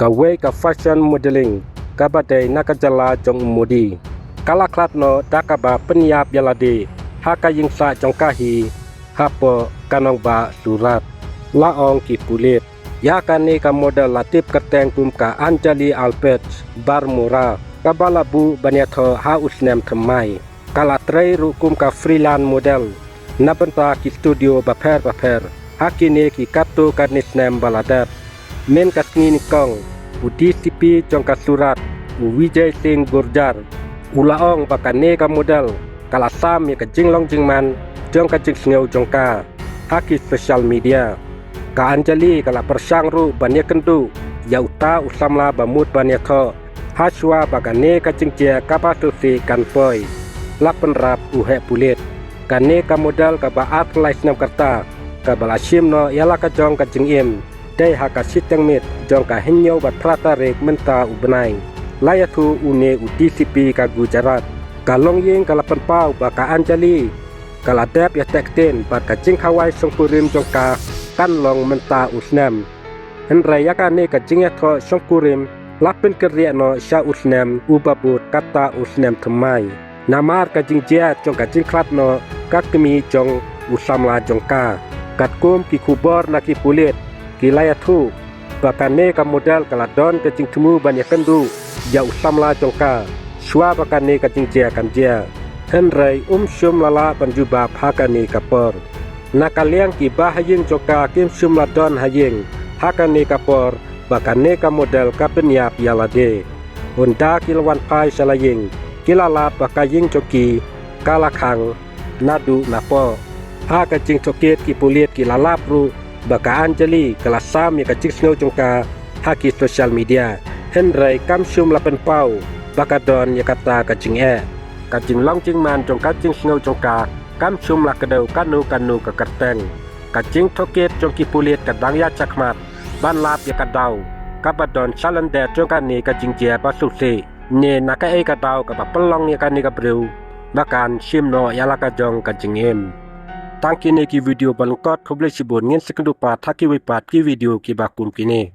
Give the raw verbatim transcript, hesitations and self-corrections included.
Kawei ka fashion modeling kaba dei na ka jylla jong u Modi ka la khlad noh da kaba pynïap ïa lade ha ka ïing sah jong ka hi hapoh ka nongbah Surat. La ong ki pulit, ïa kane ka model la tip kyrteng kum ka Anjali Alpech Barmora, kaba la buh ban ïathoh ha u snem thymmai. Ka la trei ruh kum ka freelance model na bynta ki studio bapher bapher ha kine ki katto katne snem ba la dep. Mynta ka sngi nyngkong, u D C P jong ka Surat, u Vijay Singh Gurjar, u la ong ba kane ka model ka la sam ïa ka jinglong jingman jong ka jingsngew jong ka ha ki social media. Ka Anjali ka la pyrshang ruh ban ïakynduh ïa uta u samla ba mut ban ïathoh ha shuwa ba kane ka jingjia kaba sngewsih kan poi. La pynrap u heh pulit. Kane ka model kaba arphew lai snem ka rta, kaba la shim noh ïa la ka jong ka jingim dei ha ka shiteng miet jong ka hynñiew bad phra tarik mynta u bnai. La ïathuh une u D C P ka Gujarat. Ka longïing ka la pynpaw ba ka Anjali ka la dep ïateh ktien bad ka jingkhawai shongkurim jong ka kan long mynta u snem. Hynrei ïa kane ka jingïathoh shongkurim la pynkynriah noh sha u snem uba bud kata u snem thymmai. Namar ka jingjia jong ka jingkhlad noh ka kmie jong u samla jong ka. Katkum ki khubor na ki pulit, ki la ïathuh ba kane ka model ka la don ka jingthmu ban ïakynduh ïa u samla jong ka shuwa ba kane ka jingjia kan jia. Hynrei um shym la lah ban jubab ha kane ka por. Na ka liang kiba ha ïing jong ka kim shym la don ha ïing ha kane ka por ba kane ka model ka pynïap ïa lade. Hynda ki la wan phai sha la ïing, ki la lap ba ka ïing jong ki ka la khang naduh napoh. Ha ka jingtohkit ki pulit ki la lap ruh ba ka Anjali ka la sam ïa ka jingsngew jong ka ha ki social media. Hynrei kam shym la pynpaw ba ka don ïa kata ka jingeh. Ka jinglong jingman jong ka jingsngew jong ka kam shym la kdew kano kano ka kyrteng. Ka jingtohkit jong ki pulit ka dang ïa shakhmat ban lap ïa ka daw kaba don shalyndet jong kane ka jingjia ba sngewsih, ne na kaei ka daw kaba pynlong ïa kane ka briew ba kan shim noh ïa la ka jong ka jingim. Tang kine ki video ba lyngkot, khublei shibun, ngin sa ïakynduh pat ha kiwei pat ki video kiba kum kine.